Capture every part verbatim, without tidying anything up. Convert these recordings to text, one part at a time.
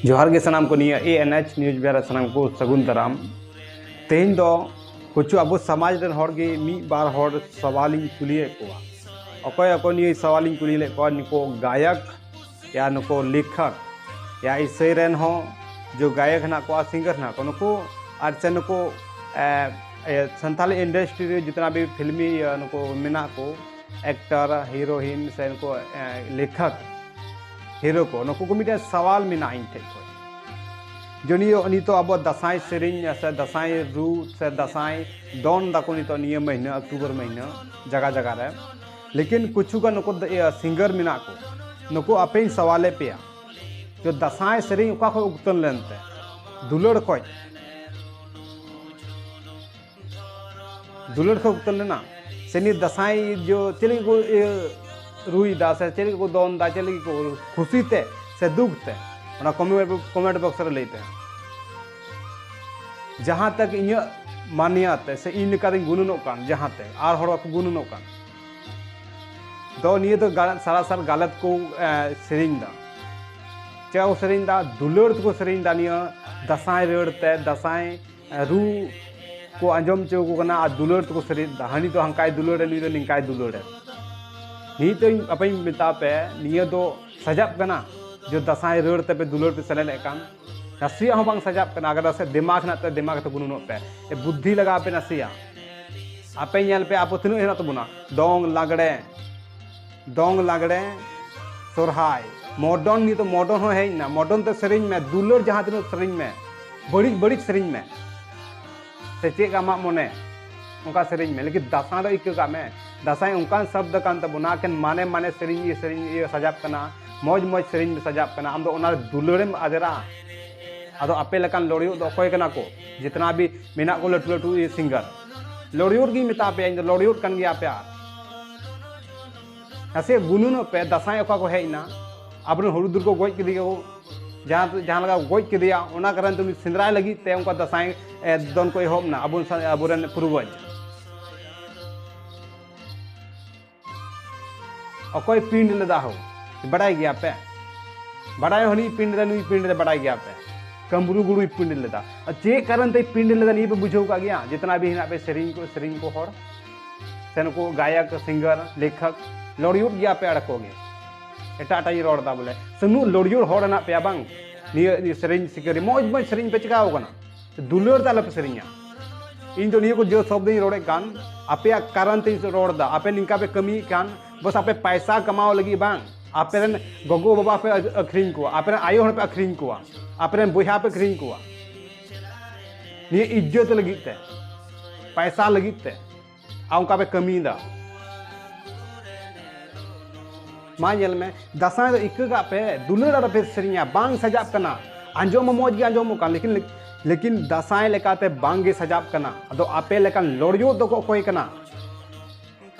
ᱡᱚᱦᱟᱨ ᱜᱮ ᱥᱟᱱᱟᱢ ᱠᱚ, ᱱᱤᱭᱟᱹ A N H news ᱵᱮᱲᱟ ᱥᱟᱱᱟᱢ ᱠᱚ ᱥᱟᱹᱜᱩᱱ ᱫᱟᱨᱟᱢ᱾ ᱛᱮᱦᱮᱧ ᱫᱚ ᱠᱤᱪᱷᱩ ᱟᱵᱚ ᱥᱚᱢᱟᱡᱽ ᱨᱮᱱ ᱦᱚᱲ ᱜᱮ ᱢᱤᱫ ᱵᱟᱨ ᱦᱚᱲ ᱥᱟᱣᱟᱞᱤᱧ ᱠᱩᱞᱤᱭᱮᱫ ᱠᱚᱣᱟ᱾ ᱚᱠᱚᱭ ᱚᱠᱚᱭ ᱱᱤᱭᱟᱹ ᱥᱟᱣᱟᱞᱤᱧ ᱠᱩᱞᱤ ᱞᱮᱫ ᱠᱚᱣᱟ, ᱱᱩᱠᱩ ᱜᱟᱭᱚᱠ ᱭᱟ ᱱᱩᱠᱩ ᱞᱮᱠᱷᱚᱠ ᱭᱟ ᱤᱥᱟᱹᱭ ᱨᱮᱱ ᱦᱚᱸ ᱡᱚ ᱜᱟᱭᱚᱠ ᱦᱮᱱᱟᱜ ᱠᱚᱣᱟ, ᱥᱤᱝᱜᱟᱨ ᱦᱮᱱᱟᱜ ᱠᱚᱣᱟ, ᱱᱩᱠᱩ ᱟᱨ ᱥᱮ ᱱᱩᱠᱩ, ᱮ, ᱮ, ᱥᱟᱱᱛᱟᱞᱤ industry ᱨᱮ ᱡᱤᱛᱱᱟ ᱵᱷᱤ ᱯᱷᱤᱞᱢᱤ, ᱤᱭᱟᱹ, ᱱᱩᱠᱩ ᱢᱮᱱᱟᱜ ᱠᱚ, actor, heroine ᱥᱮ ᱱᱩᱠᱩ, ᱮ, ᱞᱮᱠᱷᱚᱠ, hero ᱠᱚ, ᱱᱩᱠᱩ ᱠᱚ ᱢᱤᱫᱴᱮᱱ ᱥᱟᱣᱟᱞ ᱢᱮᱱᱟᱜᱼᱟ ᱤᱧ ᱴᱷᱮᱡ ᱠᱷᱚᱡ᱾ ᱡᱮ ᱱᱤᱭᱟᱹ, ᱱᱤᱛᱚᱜ ᱟᱵᱚ ᱫᱟᱸᱥᱟᱭ ᱥᱮᱨᱮᱧ ᱥᱮ ᱫᱟᱸᱥᱟᱭ ᱨᱩ ᱥᱮ ᱫᱟᱸᱥᱟᱭ ᱫᱚᱱ ᱫᱟᱠᱚ ᱱᱤᱛᱚᱜ ᱱᱤᱭᱟᱹ ᱢᱟᱹᱦᱱᱟᱹ, ᱚᱠᱴᱳᱵᱚᱨ ᱢᱟᱹᱦᱱᱟᱹ, ᱡᱟᱭᱜᱟ ᱡᱟᱭᱜᱟ ᱨᱮ᱾ ᱞᱮᱠᱤᱱ ᱠᱤᱪᱷᱩ ᱜᱟᱱ ᱱᱩᱠᱩ ᱫ-, ᱤᱭᱟᱹ, ᱥᱤᱝᱜᱟᱨ ᱢᱮᱱᱟᱜ ᱠᱚ, ᱱᱩᱠᱩ ᱟᱯᱮᱧ ᱥᱟᱣᱟᱞᱮᱫ ᱯᱮᱭᱟ, ᱡᱮ ᱫᱟᱸᱥᱟᱭ ᱥᱮᱨᱮᱧ ᱚᱠᱟ ᱠᱷᱚᱡ ᱩᱠᱛᱟᱹᱱ ᱞᱮᱱᱛᱮ? ᱫᱩᱞᱟᱹᱲ ᱠᱷᱚᱡ᱾ ᱫᱩᱞᱟᱹᱲ ᱠᱷᱚᱡ ᱩᱠᱛᱟᱹᱱ ᱞᱮᱱᱟ? ᱥᱮ ᱱᱤᱭᱟᱹ ᱫᱟᱸᱥᱟᱭ ᱡᱚ ᱪᱮᱫ ᱞᱟᱹᱜᱤᱫ ᱠᱚ, ᱤᱭᱟᱹ, ᱨᱩᱭᱫᱟ ᱥᱮ ᱪᱮᱫ ᱞᱟᱹᱜᱤᱫ ᱠᱚ ᱫᱚᱱᱫᱟ, ᱪᱮᱫ ᱞᱟᱹᱜᱤᱫ ᱠᱚ, ᱠᱷᱩᱥᱤ ᱛᱮ ᱥᱮ ᱫᱩᱠ ᱛᱮ? ᱚᱱᱟ comment, comment box ᱨᱮ ᱞᱟᱹᱭ ᱯᱮ᱾ ᱡᱟᱦᱟᱸ ᱛᱮ ᱤᱧᱟᱹᱜ ᱢᱟᱱᱭᱟ ᱛᱮ ᱥᱮ ᱤᱧ ᱞᱮᱠᱟᱛᱤᱧ ᱜᱩᱱᱟᱹᱱᱚᱜ ᱠᱟᱱ, ᱡᱟᱦᱟᱸ ᱛᱮ ᱟᱨ ᱦᱚᱲ ᱵᱟᱠᱚ ᱜᱩᱱᱟᱹᱱᱚᱜ ᱠᱟᱱ, ᱫᱚ ᱱᱤᱭᱟᱹ ᱫᱚ ᱜᱟ-, ᱥᱟᱨᱟᱥᱟᱨ ᱜᱟᱞᱟᱛ ᱠᱚ, ᱮ, ᱥᱮᱨᱮᱧ ᱫᱟ᱾ ᱪᱮᱫ ᱠᱚ ᱥᱮᱨᱮᱧ ᱫᱟ? ᱫᱩᱞᱟᱹᱲ ᱛᱮᱠᱚ ᱥᱮᱨᱮᱧ ᱫᱟ᱾ ᱱᱤᱭᱟᱹ ᱫᱟᱸᱥᱟᱭ ᱨᱟᱹᱲ ᱛᱮ, ᱫᱟᱸᱥᱟᱭ, ᱮ, ᱨᱩ ᱠᱚ ᱟᱸᱡᱚᱢ ᱦᱚᱪᱚ ᱟᱠᱚ ᱠᱟᱱᱟ ᱟᱨ ᱫᱩᱞᱟᱹᱲ ᱛᱮᱠᱚ ᱥᱮᱨᱮᱧ ᱫᱟ᱾ ᱦᱟᱹᱱᱤ ᱫᱚ ᱦᱟᱱᱠᱟᱭ ᱫᱩᱞᱟᱹᱲ, ᱱᱩᱭ ᱫᱚ ᱱᱤᱝᱠᱟᱭ ᱫᱩᱞᱟᱹᱲ᱾ ᱱᱤᱛ ᱫᱚ ᱤᱧ ᱟᱯᱮᱧ ᱢᱮᱛᱟ ᱯᱮ, ᱱᱤᱭᱟᱹ ᱫᱚ ᱥᱟᱡᱟᱜ ᱠᱟᱱᱟ᱾ ᱡᱮ ᱫᱟᱸᱥᱟᱭ ᱨᱟᱹᱲ ᱛᱮᱯᱮ ᱫᱩᱞᱟᱹᱲ ᱯᱮ ᱥᱮᱞᱮᱫ ᱮᱫ ᱠᱟᱱ, ᱱᱟᱥᱮᱭᱟᱜ ᱦᱚᱸ ᱵᱟᱝ ᱥᱟᱡᱟᱜ ᱠᱟᱱᱟ᱾ ᱟᱜᱟᱨ ᱥᱮ ᱫᱤᱢᱟᱜᱽ ᱦᱮᱱᱟᱜ ᱛᱟᱯᱮ, ᱫᱤᱢᱟᱜᱽ ᱛᱮ ᱜᱩᱱᱟᱹᱱᱚᱜ ᱯᱮ᱾ ᱮ, ᱵᱩᱫᱽᱫᱷᱤ ᱞᱟᱜᱟᱣ ᱯᱮ ᱱᱟᱥᱮᱭᱟᱜ᱾ ᱟᱯᱮ ᱧᱮᱞ ᱯᱮ, ᱟᱵᱚ ᱛᱤᱱᱟᱹᱜ ᱦᱮᱱᱟᱜ ᱛᱟᱵᱚᱱᱟ, ᱫᱚᱝ, ᱞᱟᱜᱽᱲᱮ, ᱫᱚᱝ, ᱞᱟᱜᱽᱲᱮ, ᱥᱚᱨᱦᱟᱭ, modern, ᱱᱤᱛᱚᱜ modern ᱦᱚᱸ ᱦᱮᱡ ᱮᱱᱟ᱾ Modern ᱛᱮ ᱥᱮᱨᱮᱧ ᱢᱮ, ᱫᱩᱞᱟᱹᱲ ᱡᱟᱦᱟᱸ ᱛᱤᱱᱟᱹᱜ ᱥᱮᱨᱮᱧ ᱢᱮ, ᱵᱟᱹᱲᱤᱡ, ᱵᱟᱹᱲᱤᱡ ᱥᱮᱨᱮᱧ ᱢᱮ᱾ ᱥᱮ ᱪᱮᱫ ᱟᱢᱟᱜ ᱢᱚᱱᱮ, ᱚᱱᱠᱟ ᱥᱮᱨᱮᱧ ᱢᱮ, ᱞᱮᱠᱤᱱ ᱫᱟᱸᱥᱟᱭ ᱫᱚ ᱤᱠᱟᱹ ᱠᱟᱜ ᱢᱮ᱾ ᱫᱟᱸᱥᱟᱭ ᱚᱱᱠᱟᱱ ᱥᱚᱵᱫ ᱠᱟᱱ ᱛᱟᱵᱚᱱᱟ, ᱮᱠᱮᱱ ᱢᱟᱱᱮ ᱢᱟᱱᱮ ᱥᱮᱨᱮᱧ, ᱤᱭᱟᱹ ᱥᱮᱨᱮᱧ, ᱤᱭᱟᱹ ᱥᱟᱡᱟᱜ ᱠᱟᱱᱟ, ᱢᱚᱡᱽ ᱢᱚᱡᱽ ᱥᱮᱨᱮᱧ ᱥᱟᱡᱟᱜ ᱠᱟᱱᱟ, ᱟᱢ ᱫᱚ ᱚᱱᱟ ᱨᱮ ᱫᱩᱞᱟᱹᱲᱮᱢ ᱟᱫᱮᱨᱟ᱾ ᱟᱫᱚ ᱟᱯᱮ ᱞᱮᱠᱟᱱ ᱞᱚᱲᱤᱭᱚᱜ ᱫᱚ ᱚᱠᱚᱭ ᱠᱟᱱᱟ ᱠᱚ? ᱡᱤᱛᱱᱟ ᱵᱷᱤ ᱢᱮᱱᱟᱜ ᱠᱚ ᱞᱟᱹᱴᱩ ᱞᱟᱹᱴᱩ, ᱤᱭᱟᱹ, ᱥᱤᱝᱜᱟᱨ, ᱞᱚᱲᱤᱭᱚᱜ ᱜᱤᱧ ᱢᱮᱛᱟ ᱯᱮᱭᱟ, ᱤᱧ ᱫᱚ ᱞᱚᱲᱤᱭᱚᱜ ᱠᱟᱱ ᱜᱮᱭᱟ ᱯᱮ᱾ ᱟᱨ ᱱᱟᱥᱮ ᱜᱩᱱᱟᱹᱱᱚᱜ ᱯᱮ, ᱫᱟᱸᱥᱟᱭ ᱚᱠᱟ ᱠᱚ ᱦᱮᱡ ᱮᱱᱟ? ᱟᱵᱚᱨᱮᱱ ᱦᱩᱲᱩ ᱫᱩᱨ ᱠᱚ ᱜᱚᱡ ᱠᱮᱫᱮᱭᱟ ᱠᱚ, ᱡᱟᱦᱟᱸ, ᱡᱟᱦᱟᱸ ᱞᱮᱠᱟ ᱠᱚ ᱜᱚᱡ ᱠᱮᱫᱮᱭᱟ, ᱚᱱᱟ ᱠᱟᱨᱚᱱ ᱛᱮ ᱩᱱᱤ ᱥᱮᱸᱫᱽᱨᱟᱭ ᱞᱟᱹᱜᱤᱫ ᱛᱮ ᱚᱱᱠᱟ ᱫᱟᱸᱥᱟᱭ, ᱮ, ᱫᱚᱱ ᱠᱚ ᱮᱦᱚᱵ ᱮᱱᱟ ᱟᱵᱚ ᱥᱟ-, ᱟᱵᱚᱨᱮᱱ ᱯᱩᱨᱵᱚᱡᱽ᱾ ᱚᱠᱚᱭ ᱯᱤᱸᱰ ᱞᱮᱫᱟ ᱦᱳ, ᱵᱟᱰᱟᱭ ᱜᱮᱭᱟ ᱯᱮ? ᱵᱟᱰᱟᱭ ᱦᱚᱸ ᱦᱟᱹᱱᱤ ᱯᱤᱸᱰ ᱨᱮ, ᱱᱩᱭ ᱯᱤᱸᱰ ᱨᱮ, ᱵᱟᱰᱟᱭ ᱜᱮᱭᱟ ᱯᱮ᱾ ᱠᱟᱹᱢᱨᱩ ᱜᱩᱨᱩᱭ ᱯᱤᱸᱰ ᱞᱮᱫᱟ᱾ ᱟᱨ ᱪᱮᱫ ᱠᱟᱨᱚᱱ ᱛᱮᱭ ᱯᱤᱸᱰ ᱞᱮᱫᱟ ᱱᱤᱭᱟᱹ ᱯᱮ ᱵᱩᱡᱷᱟᱹᱣ ᱠᱟᱜ ᱜᱮᱭᱟ? ᱡᱮᱛᱱᱟ ᱵᱤᱱ ᱦᱮᱱᱟᱜ ᱯᱮ ᱥᱮᱨᱮᱧ ᱠᱚ, ᱥᱮᱨᱮᱧ ᱠᱚ ᱦᱚᱲ, ᱥᱮ ᱱᱩᱠᱩ ᱜᱟᱭᱚᱠ, ᱥᱤᱝᱜᱟᱨ, ᱞᱮᱠᱷᱚᱠ, ᱞᱚᱲᱭᱩᱫ ᱜᱮᱭᱟ ᱯᱮ ᱟᱲᱠᱚ ᱜᱮ᱾ ᱮᱴᱟᱜ ᱮᱴᱟᱜ ᱤᱧ ᱨᱚᱲ ᱮᱫᱟ ᱵᱚᱞᱮ, ᱥᱩᱢᱩᱝ ᱞᱚᱲᱭᱩᱫ ᱦᱚᱲ ᱦᱮᱱᱟᱜ ᱯᱮᱭᱟ ᱵᱟᱝ? ᱱᱤᱭᱟᱹ, ᱱᱤᱭᱟᱹ ᱥᱮᱨᱮᱧ ᱥᱤᱠᱟᱹᱨᱤ ᱢᱚᱡᱽ ᱢᱚᱡᱽ ᱥᱮᱨᱮᱧ ᱯᱮ ᱪᱮᱠᱟᱣ ᱠᱟᱱᱟ, ᱫᱩᱞᱟᱹᱲ ᱛᱮ ᱟᱞᱚ ᱯᱮ ᱥᱮᱨᱮᱧᱟ᱾ ᱤᱧ ᱫᱚ ᱱᱤᱭᱟᱹ ᱠᱚ ᱡᱮ ᱥᱚᱵᱫᱚᱧ ᱨᱚᱲᱮᱫ ᱠᱟᱱ, ᱟᱯᱮᱭᱟᱜ ᱠᱟᱨᱚᱱ ᱛᱮᱧ ᱨᱚᱲ ᱮᱫᱟ᱾ ᱟᱯᱮ ᱱᱤᱝᱠᱟ ᱯᱮ ᱠᱟᱹᱢᱤᱭᱮᱫ ᱠᱟᱱ, ᱵᱟᱥ ᱟᱯᱮ ᱯᱟᱭᱥᱟ ᱠᱟᱢᱟᱣ ᱞᱟᱹᱜᱤᱫ ᱵᱟᱝ, ᱟᱯᱮ ᱨᱮᱱ ᱜᱚᱜᱚ ᱵᱟᱵᱟ ᱯᱮ ᱟᱹᱠᱷᱨᱤᱧ ᱠᱚᱣᱟ, ᱟᱯᱮ ᱨᱮᱱ ᱟᱭᱳ ᱦᱚᱲ ᱯᱮ ᱟᱹᱠᱷᱨᱤᱧ ᱠᱚᱣᱟ, ᱟᱯᱮ ᱨᱮᱱ ᱵᱚᱭᱦᱟ ᱯᱮ ᱟᱹᱠᱷᱨᱤᱧ ᱠᱚᱣᱟ, ᱱᱤᱭᱟᱹ ᱤᱡᱽᱡᱚᱛ ᱞᱟᱹᱜᱤᱫ ᱛᱮ, ᱯᱟᱭᱥᱟ ᱞᱟᱹᱜᱤᱫ ᱛᱮ, ᱟᱨ ᱚᱱᱠᱟ ᱯᱮ ᱠᱟᱹᱢᱤᱭᱮᱫᱟ᱾ ᱢᱟ ᱧᱮᱞ ᱢᱮ, ᱫᱟᱸᱥᱟᱭ ᱫᱚ ᱤᱠᱟᱹ ᱠᱟᱜ ᱯᱮ, ᱫᱩᱞᱟᱹᱲ ᱟᱞᱚ ᱯᱮ ᱥᱮᱨᱮᱧᱟ, ᱵᱟᱝ ᱥᱟᱡᱟᱜ ᱠᱟᱱᱟ᱾ ᱟᱸᱡᱚᱢ ᱢᱟ ᱢᱚᱡᱽ ᱜᱮ ᱟᱸᱡᱚᱢᱚᱜ ᱠᱟᱱ, ᱞᱮᱠᱤᱱ, ᱞᱮᱠᱤᱱ ᱫᱟᱸᱥᱟᱭ ᱞᱮᱠᱟᱛᱮ ᱵᱟᱝ ᱜᱮ ᱥᱟᱡᱟᱜ ᱠᱟᱱᱟ᱾ ᱟᱫᱚ ᱟᱯᱮ ᱞᱮᱠᱟᱱ ᱞᱚᱲᱭᱚ ᱫᱚᱠᱚ ᱚᱠᱚᱭ ᱠᱟᱱᱟ?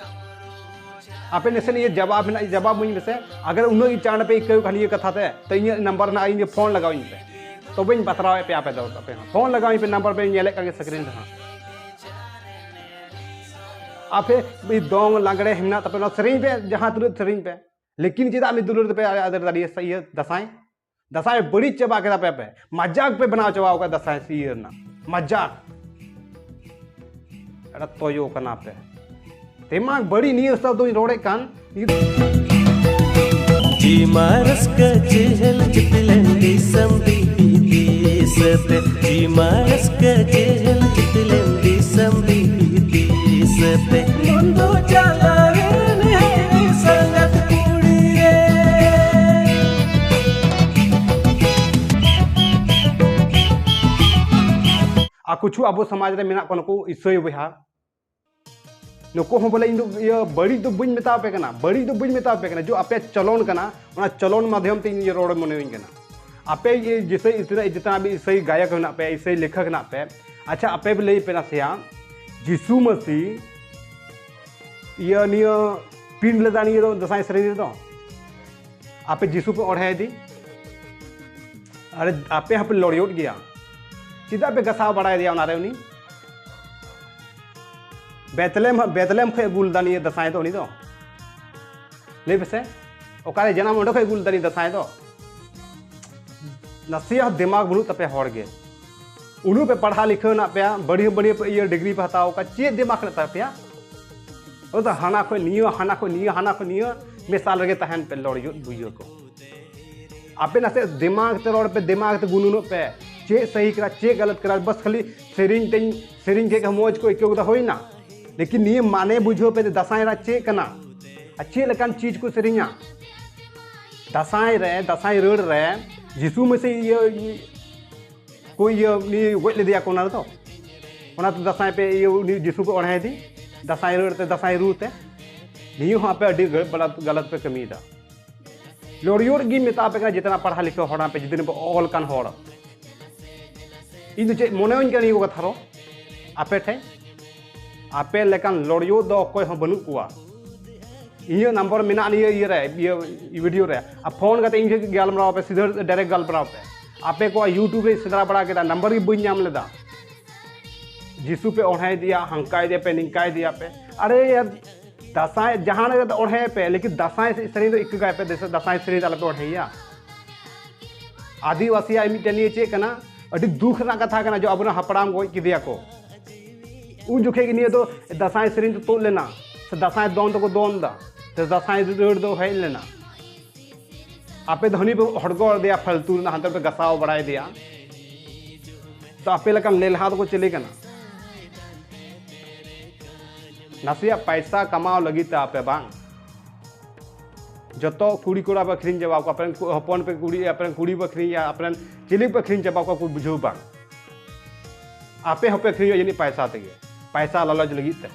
ᱟᱯᱮ ᱱᱟᱥᱮ ᱱᱤᱭᱟᱹ ᱡᱟᱵᱟᱵ ᱢᱮᱱᱟᱜ, ᱡᱟᱵᱟᱵ ᱢᱟᱹᱧ ᱢᱮᱥᱮ᱾ ᱟᱜᱟᱨ ᱩᱱᱟᱹᱜ ᱜᱮ ᱪᱟᱬ ᱯᱮ ᱤᱠᱟᱹᱣ ᱠᱷᱟᱱ ᱱᱤᱭᱟᱹ ᱠᱟᱛᱷᱟ ᱛᱮ, ᱛᱚ ᱤᱧᱟᱹᱜ ᱱᱟᱢᱵᱟᱨ ᱨᱮᱱᱟᱜ ᱤᱧ ᱯᱷᱳᱱ ᱞᱟᱜᱟᱣ ᱤᱧ ᱯᱮ, ᱛᱚᱵᱮᱧ ᱵᱟᱛᱨᱟᱣᱮᱫ ᱯᱮᱭᱟ ᱟᱯᱮ ᱫᱚ᱾ ᱟᱯᱮ ᱦᱚᱸ ᱯᱷᱳᱱ ᱞᱟᱜᱟᱣ ᱤᱧ ᱯᱮ, ᱱᱟᱢᱵᱟᱨ ᱯᱮ ᱧᱮᱞᱮᱫ ᱠᱟᱱ ᱜᱮ screen ᱨᱮ ᱦᱟᱸᱜ᱾ ᱟᱯᱮ ᱢᱤᱫ ᱫᱚᱝ ᱞᱟᱜᱽᱲᱮ ᱦᱮᱱᱟᱜ ᱛᱟᱯᱮ, ᱚᱱᱟ ᱥᱮᱨᱮᱧ ᱯᱮ, ᱡᱟᱦᱟᱸ ᱛᱤᱱᱟᱹᱜ ᱥᱮᱨᱮᱧ ᱯᱮ, ᱞᱮᱠᱤᱱ ᱪᱮᱫᱟᱜ ᱢᱤᱫ ᱫᱩᱞᱟᱹᱲ ᱛᱮᱯᱮ ᱟᱫᱮᱨ ᱫᱟᱲᱮᱭᱟᱜᱼᱟ ᱤᱭᱟᱹ ᱫᱟᱸᱥᱟᱭ? ᱫᱟᱸᱥᱟᱭ ᱵᱟᱹᱲᱤᱡ ᱪᱟᱵᱟ ᱠᱮᱫᱟ ᱯᱮ ᱟᱯᱮ, ᱢᱟᱡᱟᱠ ᱯᱮ ᱵᱮᱱᱟᱣ ᱪᱟᱵᱟᱣ ᱠᱟᱫᱟ ᱫᱟᱸᱥᱟᱭ ᱤᱭᱟᱹ ᱨᱮᱱᱟᱜ, ᱢᱟᱡᱟᱠ᱾ ᱮᱴᱟ ᱛᱚᱭᱚ ᱠᱟᱱᱟ ᱯᱮ᱾ ᱛᱮᱢᱟ ᱵᱟᱹᱲᱤᱡ ᱱᱤᱭᱟᱹ ᱥᱟᱶ ᱫᱚᱧ ᱨᱚᱲᱮᱫ ᱠᱟᱱ, ᱡᱤᱢᱟ ᱨᱟᱹᱥᱠᱟᱹ ᱡᱮᱦᱮᱞ ᱡᱤᱛᱞᱮᱱ ᱫᱤᱥᱚᱢ ᱵᱤᱫᱮᱥ ᱛᱮ, ᱡᱤᱢᱟ ᱨᱟᱹᱥᱠᱟᱹ ᱡᱮᱦᱮᱞ ᱡᱤᱛᱞᱮᱱ ᱫᱤᱥᱚᱢ ᱵᱤᱫᱮᱥ ᱛᱮ, ᱢᱚᱱ ᱫᱚ ᱪᱟᱞᱟᱣᱮᱱ ᱦᱮ ᱥᱟᱸᱜᱟᱛ ᱠᱩᱲᱤ ᱨᱮ᱾ ᱟᱨ ᱠᱤᱪᱷᱩ ᱟᱵᱚ ᱥᱚᱢᱟᱡᱽ ᱨᱮ ᱢᱮᱱᱟᱜ ᱠᱚᱣᱟ ᱱᱩᱠᱩ ᱤᱥᱟᱹᱭ ᱵᱚᱭᱦᱟ, ᱱᱩᱠᱩ ᱦᱚᱸ ᱵᱚᱞᱮ ᱤᱧ ᱫᱚ ᱤᱭᱟᱹ ᱵᱟᱹᱲᱤᱡ ᱫᱚ ᱵᱟᱹᱧ ᱢᱮᱛᱟᱣ ᱯᱮ ᱠᱟᱱᱟ, ᱵᱟᱹᱲᱤᱡ ᱫᱚ ᱵᱟᱹᱧ ᱢᱮᱛᱟᱣ ᱯᱮ ᱠᱟᱱᱟ, ᱡᱚ ᱟᱯᱮᱭᱟᱜ ᱪᱚᱞᱚᱱ ᱠᱟᱱᱟ, ᱚᱱᱟ ᱪᱚᱞᱚᱱ ᱢᱟᱫᱷᱭᱚᱢ ᱛᱮ ᱤᱧ ᱤᱭᱟᱹ ᱨᱚᱲ ᱢᱚᱱᱮ ᱦᱩᱭ ᱠᱟᱱᱟ᱾ ᱟᱯᱮ ᱤᱭᱟᱹ ᱡᱤᱥᱟᱹᱭ ᱤᱛᱱᱟ ᱡᱤᱛᱱᱟ ᱵᱤ ᱤᱥᱟᱹᱭ ᱜᱟᱭᱚᱠ ᱦᱮᱱᱟᱜ ᱯᱮ, ᱤᱥᱟᱹᱭ ᱞᱮᱠᱷᱚᱠ ᱦᱮᱱᱟᱜ ᱯᱮ, ᱟᱪᱪᱷᱟ ᱟᱯᱮ ᱯᱮ ᱞᱟᱹᱭ ᱯᱮ ᱱᱟᱥᱮᱭᱟ, ᱡᱤᱥᱩ ᱢᱟᱹᱥᱤ ᱤᱭᱟᱹ ᱱᱤᱭᱟᱹ ᱯᱤᱱ ᱞᱮᱫᱟ ᱱᱤᱭᱟᱹ ᱫᱚ ᱫᱟᱸᱥᱟᱭ ᱥᱮᱨᱮᱧ ᱨᱮᱫᱚ? ᱟᱯᱮ ᱡᱤᱥᱩ ᱯᱮ ᱚᱬᱦᱮ ᱤᱫᱤ, ᱟᱨ ᱟᱯᱮ ᱦᱚᱸᱯᱮ ᱞᱚᱲᱭᱚᱜ ᱜᱮᱭᱟ, ᱪᱮᱫᱟᱜ ᱯᱮ ᱜᱟᱥᱟᱣ ᱵᱟᱲᱟᱭᱮᱫᱮᱭᱟ ᱚᱱᱟᱨᱮ ᱩᱱᱤ? ᱵᱮᱛᱞᱮᱢ, ᱵᱮᱛᱞᱮᱢ ᱠᱷᱚᱱ ᱟᱹᱜᱩ ᱞᱮᱫᱟ ᱱᱤᱭᱟᱹ ᱫᱟᱸᱥᱟᱭ ᱫᱚ ᱩᱱᱤ ᱫᱚ? ᱞᱟᱹᱭ ᱯᱮᱥᱮ, ᱚᱠᱟᱨᱮ ᱡᱟᱱᱟᱢ ᱚᱸᱰᱮ ᱠᱷᱚᱱ ᱟᱹᱜᱩ ᱞᱮᱫᱟ ᱱᱤᱭᱟᱹ ᱫᱟᱸᱥᱟᱭ ᱫᱚ? ᱱᱟᱥᱮᱭᱟᱜ ᱦᱚᱸ ᱫᱤᱢᱟᱜᱽ ᱵᱟᱹᱱᱩᱜ ᱛᱟᱯᱮᱭᱟ ᱦᱚᱲ ᱜᱮ᱾ ᱩᱱᱟᱹᱜ ᱯᱮ ᱯᱟᱲᱦᱟᱣ ᱞᱤᱠᱷᱟᱹᱣ ᱦᱮᱱᱟᱜ ᱯᱮᱭᱟ, ᱵᱟᱹᱲᱤᱭᱟᱹ ᱵᱟᱹᱲᱤᱭᱟᱹ ᱯᱮ ᱤᱭᱟᱹ ᱰᱤᱜᱽᱨᱤ ᱯᱮ ᱦᱟᱛᱟᱣ ᱟᱠᱟᱫ, ᱪᱮᱫ ᱫᱤᱢᱟᱜᱽ ᱦᱮᱱᱟᱜ ᱛᱟᱯᱮᱭᱟ? ᱚ ᱫᱚ ᱦᱟᱱᱟ ᱠᱷᱚᱱ ᱱᱤᱭᱟᱹ, ᱦᱟᱱᱟ ᱠᱷᱚᱱ ᱱᱤᱭᱟᱹ, ᱦᱟᱱᱟ ᱠᱷᱚᱱ ᱱᱤᱭᱟᱹ ᱢᱮᱥᱟᱞ ᱨᱮᱜᱮ ᱛᱟᱦᱮᱱ ᱯᱮ, ᱞᱚᱲᱭᱚᱜ ᱵᱩᱭᱦᱟᱹ ᱠᱚ᱾ ᱟᱯᱮ ᱱᱟᱥᱮ ᱫᱤᱢᱟᱜᱽ ᱛᱮ ᱨᱚᱲ ᱯᱮ, ᱫᱤᱢᱟᱜᱽ ᱛᱮ ᱜᱩᱱᱟᱹᱱᱚᱜ ᱯᱮ, ᱪᱮᱫ ᱥᱟᱹᱦᱤ ᱠᱟᱱᱟ, ᱪᱮᱫ ᱜᱟᱞᱟᱛ ᱠᱟᱱᱟ᱾ ᱵᱟᱥ ᱠᱷᱟᱹᱞᱤ ᱥᱮᱨᱮᱧ ᱛᱮᱧ, ᱥᱮᱨᱮᱧ ᱠᱮᱫ ᱠᱷᱟᱱ ᱢᱚᱡᱽ ᱠᱚ ᱟᱹᱭᱠᱟᱹᱣ ᱠᱮᱫᱟ, ᱦᱩᱭᱱᱟ᱾ ᱞᱮᱠᱤᱱ ᱱᱤᱭᱟᱹ ᱢᱟᱱᱮ ᱵᱩᱡᱷᱟᱹᱣ ᱯᱮ ᱡᱮ ᱫᱟᱸᱥᱟᱭ ᱨᱮ ᱪᱮᱫ ᱠᱟᱱᱟ ᱟᱨ ᱪᱮᱫ ᱞᱮᱠᱟᱱ ᱪᱤᱡᱽ ᱠᱚ ᱥᱮᱨᱮᱧᱟ᱾ ᱫᱟᱸᱥᱟᱭ ᱨᱮ, ᱫᱟᱸᱥᱟᱭ ᱨᱟᱹᱲ ᱨᱮ ᱡᱤᱥᱩ ᱢᱟᱹᱥᱤ ᱤᱭᱟᱹ, ᱠᱚ ᱤᱭᱟᱹ, ᱩᱱᱤ ᱜᱚᱡ ᱞᱮᱫᱮᱭᱟ ᱠᱚ ᱚᱱᱟ ᱨᱮᱫᱚ᱾ ᱚᱱᱟᱛᱮ ᱫᱟᱸᱥᱟᱭ ᱯᱮ ᱤᱭᱟᱹ, ᱩᱱᱤ ᱡᱤᱥᱩ ᱯᱮ ᱚᱬᱦᱮᱭᱮᱫᱮ ᱫᱟᱸᱥᱟᱭ ᱨᱟᱹᱲ ᱛᱮ, ᱫᱟᱸᱥᱟᱭ ᱨᱩ ᱛᱮ᱾ ᱱᱤᱭᱟᱹ ᱦᱚᱸ ᱟᱯᱮ ᱟᱹᱰᱤ ᱜᱟᱹ-, ᱜᱟᱞᱟᱛ, ᱜᱟᱞᱟᱛ ᱯᱮ ᱠᱟᱹᱢᱤᱭᱮᱫᱟ᱾ ᱞᱚᱲᱭᱚᱲ ᱜᱤᱧ ᱢᱮᱛᱟ ᱯᱮ ᱠᱟᱱᱟ, ᱡᱮᱛᱱᱟ ᱯᱟᱲᱦᱟᱣ ᱞᱤᱠᱷᱟᱹᱣ ᱦᱚᱲ ᱯᱮ, ᱡᱮᱛᱱᱟ ᱯᱮ ᱚᱞ ᱠᱟᱱ ᱦᱚᱲ, ᱤᱧ ᱫᱚ ᱪᱮᱫ ᱢᱚᱱᱮ ᱦᱚᱧ ᱠᱟᱱᱟ ᱱᱤᱭᱟᱹ ᱠᱚ ᱠᱟᱛᱷᱟ ᱨᱚ ᱟᱯᱮ ᱴᱷᱮᱱ? ᱟᱯᱮ ᱞᱮᱠᱟᱱ ᱞᱚᱲᱭᱚ ᱫᱚ ᱚᱠᱚᱭ ᱦᱚᱸ ᱵᱟᱹᱱᱩᱜ ᱠᱚᱣᱟ᱾ ᱤᱧᱟᱹᱜ ᱱᱟᱢᱵᱟᱨ ᱢᱮᱱᱟᱜᱼᱟ ᱱᱤᱭᱟᱹ ᱤᱭᱟᱹ ᱨᱮ, ᱤᱭᱟᱹ ᱵᱷᱤᱰᱤᱭᱳ ᱨᱮ᱾ ᱟᱨ ᱯᱷᱳᱱ ᱠᱟᱛᱮ ᱤᱧ ᱴᱷᱮᱱ ᱜᱟᱞᱢᱟᱨᱟᱣ ᱯᱮ, ᱥᱤᱫᱷᱟᱹ ᱰᱟᱭᱨᱮᱠᱴ ᱜᱟᱞᱢᱟᱨᱟᱣ ᱯᱮ᱾ ᱟᱯᱮ ᱠᱚᱣᱟᱜ YouTube ᱨᱮᱧ ᱥᱮᱸᱫᱽᱨᱟ ᱵᱟᱲᱟ ᱠᱮᱫᱟ, ᱱᱟᱢᱵᱟᱨ ᱜᱮ ᱵᱟᱹᱧ ᱧᱟᱢ ᱞᱮᱫᱟ᱾ ᱡᱤᱥᱩ ᱯᱮ ᱚᱬᱦᱮ ᱤᱫᱤᱭᱟ, ᱦᱟᱝᱠᱟ ᱤᱫᱤᱭᱟ ᱯᱮ, ᱱᱤᱝᱠᱟ ᱤᱫᱤᱭᱟ ᱯᱮ᱾ ᱟᱨᱮ ᱭᱟᱨ, ᱫᱟᱸᱥᱟᱭ ᱡᱟᱦᱟᱸ ᱨᱮᱜᱮ ᱚᱬᱦᱮ ᱯᱮ, ᱞᱮᱠᱤᱱ ᱫᱟᱸᱥᱟᱭ ᱥᱮᱨᱮᱧ ᱫᱚ ᱤᱠᱟᱹ ᱠᱟᱭ ᱯᱮ, ᱫᱟᱸᱥᱟᱭ ᱥᱮᱨᱮᱧ ᱫᱚ ᱟᱞᱚ ᱯᱮ ᱚᱬᱦᱮᱭᱟ᱾ ᱟᱹᱫᱤᱵᱟᱹᱥᱤᱭᱟᱜ ᱢᱤᱫᱴᱮᱱ ᱱᱤᱭᱟᱹ ᱪᱮᱫ ᱠᱟᱱᱟ? ᱟᱹᱰᱤ ᱫᱩᱠ ᱨᱮᱱᱟᱜ ᱠᱟᱛᱷᱟ ᱠᱟᱱᱟ, ᱡᱮ ᱟᱵᱚᱨᱮᱱ ᱦᱟᱯᱲᱟᱢ ᱜᱚᱡ ᱠᱮᱫᱮᱭᱟ ᱠᱚ, ᱩᱱ ᱡᱚᱠᱷᱮᱡ ᱜᱮ ᱱᱤᱭᱟᱹ ᱫᱚ ᱫᱟᱸᱥᱟᱭ ᱥᱮᱨᱮᱧ ᱫᱚ ᱛᱩᱫ ᱞᱮᱱᱟ, ᱥᱮ ᱫᱟᱸᱥᱟᱭ ᱫᱚᱱ ᱫᱚᱠᱚ ᱫᱚᱱ ᱮᱫᱟ, ᱥᱮ ᱫᱟᱸᱥᱟᱭ ᱨᱟᱹᱲ ᱫᱚ ᱦᱮᱡ ᱞᱮᱱᱟ᱾ ᱟᱯᱮ ᱫᱚ ᱦᱟᱹᱱᱤ ᱯᱮ ᱦᱚᱲᱜᱚ ᱟᱫᱮᱭᱟ ᱯᱷᱟᱞᱛᱩ ᱨᱮᱱᱟᱜ, ᱦᱟᱱᱛᱮ ᱯᱮ ᱜᱟᱥᱟᱣ ᱵᱟᱲᱟᱭᱮᱫᱮᱭᱟ᱾ ᱛᱚ ᱟᱯᱮ ᱞᱮᱠᱟᱱ ᱞᱮᱞᱦᱟ ᱫᱚᱠᱚ ᱪᱤᱞᱤ ᱠᱟᱱᱟ? ᱱᱟᱥᱮᱭᱟᱜ ᱯᱟᱭᱥᱟ ᱠᱟᱢᱟᱣ ᱞᱟᱹᱜᱤᱫ ᱛᱮ ᱟᱯᱮ ᱵᱟᱝ, ᱡᱚᱛᱚ ᱠᱩᱲᱤ ᱠᱚᱲᱟ ᱯᱮ ᱟᱹᱠᱷᱨᱤᱧ ᱪᱟᱵᱟ ᱠᱚᱣᱟ, ᱟᱯᱮ ᱨᱮᱱ ᱠᱩ-, ᱦᱚᱯᱚᱱ ᱯᱮ ᱠᱩᱲᱤ, ᱟᱯᱮ ᱨᱮᱱ ᱠᱩᱲᱤ ᱯᱮ ᱟᱹᱠᱷᱨᱤᱧ ᱪᱟᱵᱟ ᱠᱚᱣᱟ, ᱠᱚ ᱵᱩᱡᱷᱟᱹᱣ ᱵᱟᱝ᱾ ᱟᱯᱮ ᱦᱚᱸᱯᱮ ᱟᱹᱠᱷᱨᱤᱧᱚᱜᱼᱟ ᱡᱟᱹᱱᱤᱡ ᱯᱟᱭᱥᱟ ᱛᱮᱜᱮ, ᱯᱟᱭᱥᱟ ᱞᱟᱞᱚᱪ ᱞᱟᱹᱜᱤᱫ ᱛᱮ᱾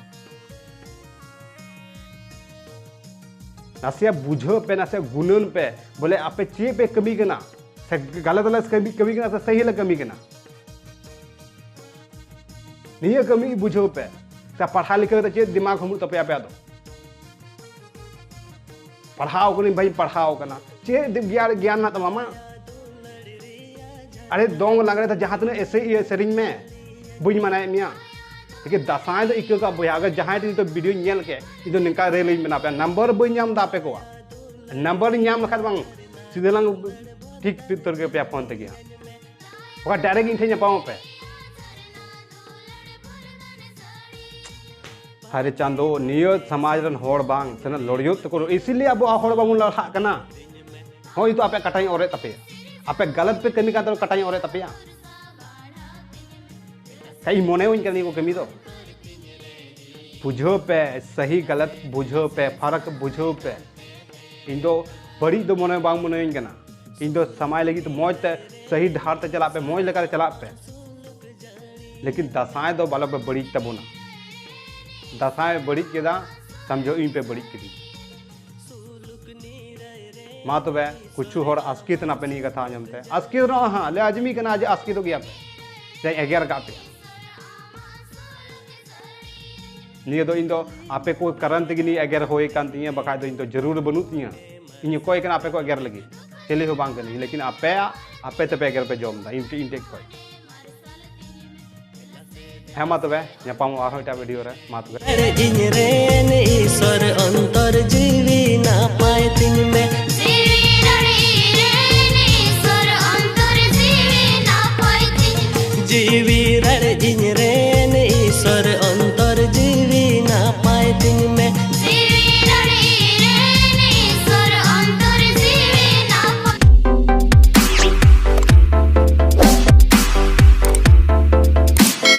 ᱱᱟᱥᱮᱭᱟᱜ ᱵᱩᱡᱷᱟᱹᱣ ᱯᱮ, ᱱᱟᱥᱮᱭᱟᱜ ᱜᱩᱱᱟᱹᱱ ᱯᱮ, ᱵᱚᱞᱮ ᱟᱯᱮ ᱪᱮᱫ ᱯᱮ ᱠᱟᱹᱢᱤ ᱠᱟᱱᱟ, ᱥᱮ ᱜᱟᱞᱟᱛ ᱞᱮ ᱠᱟᱹᱢᱤ, ᱠᱟᱹᱢᱤ ᱠᱟᱱᱟ ᱥᱮ ᱥᱟᱹᱦᱤ ᱞᱮ ᱠᱟᱹᱢᱤ ᱠᱟᱱᱟ᱾ ᱱᱤᱭᱟᱹ ᱠᱟᱹᱢᱤ ᱵᱩᱡᱷᱟᱹᱣ ᱯᱮ᱾ ᱥᱮ ᱯᱟᱲᱦᱟᱣ ᱞᱮᱠᱟ ᱠᱟᱛᱮ ᱪᱮᱫ ᱫᱤᱢᱟᱜᱽ ᱦᱚᱸ ᱵᱟᱹᱱᱩᱜ ᱛᱟᱯᱮᱭᱟ ᱟᱯᱮᱭᱟᱜ ᱫᱚ? ᱯᱟᱲᱦᱟᱣ ᱠᱟᱹᱱᱟᱹᱧ, ᱵᱟᱹᱧ ᱯᱟᱲᱦᱟᱣ ᱠᱟᱱᱟ, ᱪᱮᱫ ᱜᱮᱭᱟᱱ, ᱜᱮᱭᱟᱱ ᱢᱮᱱᱟᱜ ᱛᱟᱢᱟ ᱟᱢᱟᱜ? ᱟᱨᱮ ᱫᱚᱝ ᱞᱟᱜᱽᱲᱮ ᱫᱚ ᱡᱟᱦᱟᱸ ᱛᱤᱱᱟᱹᱜ ᱮᱥᱮ ᱤᱭᱟᱹ ᱥᱮᱨᱮᱧ ᱢᱮ, ᱵᱟᱹᱧ ᱢᱟᱱᱟᱭᱮᱫ ᱢᱮᱭᱟ, ᱞᱮᱠᱤᱱ ᱫᱟᱸᱥᱟᱭ ᱫᱚ ᱤᱠᱟᱹ ᱠᱟᱜ ᱵᱚᱭᱦᱟ, ᱟᱜᱟᱨ ᱡᱟᱦᱟᱸᱭ ᱴᱷᱮᱱ ᱱᱤᱛᱚᱜ ᱵᱷᱤᱰᱤᱭᱳᱧ ᱧᱮᱞ ᱠᱮᱫ, ᱤᱧ ᱫᱚ ᱱᱤᱝᱠᱟ ᱨᱮᱞᱤᱧ ᱢᱮᱱᱟ ᱯᱮᱭᱟ, ᱱᱟᱢᱵᱟᱨ ᱵᱟᱹᱧ ᱧᱟᱢ ᱮᱫᱟ ᱟᱯᱮ ᱠᱚᱣᱟᱜ᱾ ᱱᱟᱢᱵᱟᱨ ᱤᱧ ᱧᱟᱢ ᱞᱮᱠᱷᱟᱱ ᱵᱟᱝ, ᱥᱤᱫᱷᱟᱹ ᱞᱟᱝ ᱴᱷᱤᱠ ᱩᱛᱟᱹᱨ ᱜᱮ ᱯᱮᱭᱟ ᱯᱷᱳᱱ ᱛᱮᱜᱮ ᱦᱟᱸᱜ᱾ ᱵᱟᱠᱷᱟᱡ ᱰᱟᱭᱨᱮᱠᱴ ᱤᱧ ᱴᱷᱮᱱ ᱧᱟᱯᱟᱢᱚᱜ ᱯᱮ᱾ ᱦᱟᱭᱨᱮ ᱪᱟᱸᱫᱚ, ᱱᱤᱭᱟᱹ ᱥᱚᱢᱟᱡᱽ ᱨᱮᱱ ᱦᱚᱲ ᱵᱟᱝ ᱛᱤᱱᱟᱹᱜ ᱞᱚᱲᱤᱭᱚᱜ ᱛᱮᱠᱚ, ᱤᱥᱤᱞᱤᱭᱮ ᱟᱵᱚ ᱦᱚᱲ ᱵᱟᱵᱚᱱ ᱞᱟᱲᱦᱟᱜ ᱠᱟᱱᱟ᱾ ᱦᱚᱸ, ᱱᱤᱛᱚᱜ ᱟᱯᱮ ᱠᱟᱴᱟᱧ ᱚᱨᱮᱫ ᱛᱟᱯᱮᱭᱟ᱾ ᱟᱯᱮ ᱜᱟᱞᱟᱛ ᱯᱮ ᱠᱟᱹᱢᱤ ᱠᱟᱱ ᱛᱟᱵᱚᱱᱟ, ᱠᱟᱴᱟᱧ ᱚᱨᱮᱫ ᱛᱟᱯᱮᱭᱟ᱾ ᱠᱟᱹᱡ ᱢᱚᱱᱮ ᱦᱩᱭ ᱠᱟᱱᱟ ᱱᱤᱭᱟᱹ ᱠᱚ ᱠᱟᱹᱢᱤ ᱫᱚ᱾ ᱵᱩᱡᱷᱟᱹᱣ ᱯᱮ, ᱥᱟᱹᱦᱤ ᱜᱟᱞᱟᱛ ᱵᱩᱡᱷᱟᱹᱣ ᱯᱮ, ᱯᱷᱟᱨᱟᱠ ᱵᱩᱡᱷᱟᱹᱣ ᱯᱮ᱾ ᱤᱧ ᱫᱚ ᱵᱟᱹᱲᱤᱡ ᱫᱚ ᱢᱚᱱᱮ ᱵᱟᱝ ᱢᱚᱱᱮᱭᱟᱹᱧ ᱠᱟᱱᱟ᱾ ᱤᱧ ᱫᱚ ᱥᱚᱢᱟᱡᱽ ᱞᱟᱹᱜᱤᱫ ᱛᱮ ᱢᱚᱡᱽ ᱛᱮ, ᱥᱟᱹᱦᱤ ᱰᱟᱦᱟᱨ ᱛᱮ ᱪᱟᱞᱟᱜ ᱯᱮ, ᱢᱚᱡᱽ ᱞᱮᱠᱟᱛᱮ ᱪᱟᱞᱟᱜ ᱯᱮ᱾ ᱞᱮᱠᱤᱱ ᱫᱟᱸᱥᱟᱭ ᱫᱚ ᱵᱟᱞᱚ ᱯᱮ ᱵᱟᱹᱲᱤᱡ ᱛᱟᱵᱚᱱᱟ᱾ ᱫᱟᱸᱥᱟᱭ ᱵᱟᱹᱲᱤᱡ ᱠᱮᱫᱟ, ᱥᱚᱢᱡᱷᱚ ᱤᱧ ᱯᱮ ᱵᱟᱹᱲᱤᱡ ᱠᱤᱫᱤᱧ᱾ ᱢᱟ ᱛᱚᱵᱮ, ᱠᱩᱪᱷᱩ ᱦᱚᱲ ᱟᱥᱠᱮᱛ ᱮᱱᱟ ᱯᱮ ᱱᱤᱭᱟᱹ ᱠᱟᱛᱷᱟ ᱟᱸᱡᱚᱢ ᱛᱮ᱾ ᱟᱥᱠᱮᱛ ᱨᱮᱦᱚᱸ ᱦᱟᱸᱜ ᱞᱮ ᱟᱡᱚᱢᱤ ᱠᱟᱱᱟ ᱡᱮ ᱟᱥᱠᱮᱛᱚᱜ ᱜᱮᱭᱟ ᱯᱮ, ᱡᱮ ᱮᱜᱮᱨ ᱟᱠᱟᱫ ᱯᱮᱭᱟ᱾ ᱱᱤᱭᱟᱹ ᱫᱚ ᱤᱧ ᱫᱚ ᱟᱯᱮ ᱠᱚ ᱠᱟᱨᱚᱱ ᱛᱮᱜᱮ ᱱᱤᱭᱟᱹ ᱮᱜᱮᱨ ᱦᱩᱭ ᱠᱟᱱ ᱛᱤᱧᱟᱹ, ᱵᱟᱠᱷᱟᱡ ᱫᱚ ᱤᱧ ᱫᱚ ᱡᱟᱹᱨᱩᱲ ᱵᱟᱹᱱᱩᱜ ᱛᱤᱧᱟᱹ᱾ ᱤᱧ ᱚᱠᱚᱭ ᱠᱟᱱᱟ ᱟᱯᱮ ᱠᱚ ᱮᱜᱮᱨ ᱞᱟᱹᱜᱤᱫ? ᱪᱤᱞᱤ ᱦᱚᱸ ᱵᱟᱝ ᱠᱟᱹᱱᱟᱹᱧ, ᱞᱮᱠᱤᱱ ᱟᱯᱮᱭᱟᱜ, ᱟᱯᱮ ᱛᱮᱯᱮ ᱮᱜᱮᱨ ᱯᱮ ᱡᱚᱢ ᱮᱫᱟ ᱤᱧ ᱴᱷᱮᱡ, ᱤᱧ ᱴᱷᱮᱡ ᱠᱷᱚᱡ᱾ ᱦᱮᱸ, ᱢᱟ ᱛᱚᱵᱮ, ᱧᱟᱯᱟᱢᱚᱜᱼᱟ ᱟᱨᱦᱚᱸ ᱮᱴᱟᱜ ᱵᱷᱤᱰᱤᱭᱳ ᱨᱮ᱾ ᱢᱟ ᱛᱚᱵᱮ᱾ ᱤᱧ ᱨᱮᱱ ᱤᱥᱚᱨ ᱚᱱᱛᱚᱨ ᱡᱤᱣᱤ ᱱᱟᱯᱟᱭ ᱛᱤᱧ ᱢᱮ᱾ ᱡᱤᱣᱤ ᱨᱟᱹᱲᱤ ᱨᱮᱱ ᱤᱥᱚᱨ ᱚᱱᱛᱚᱨ ᱡᱤᱣᱤ ᱱᱟᱯᱟᱭ ᱛᱤᱧ ᱢᱮ᱾ ᱡᱤᱣᱤ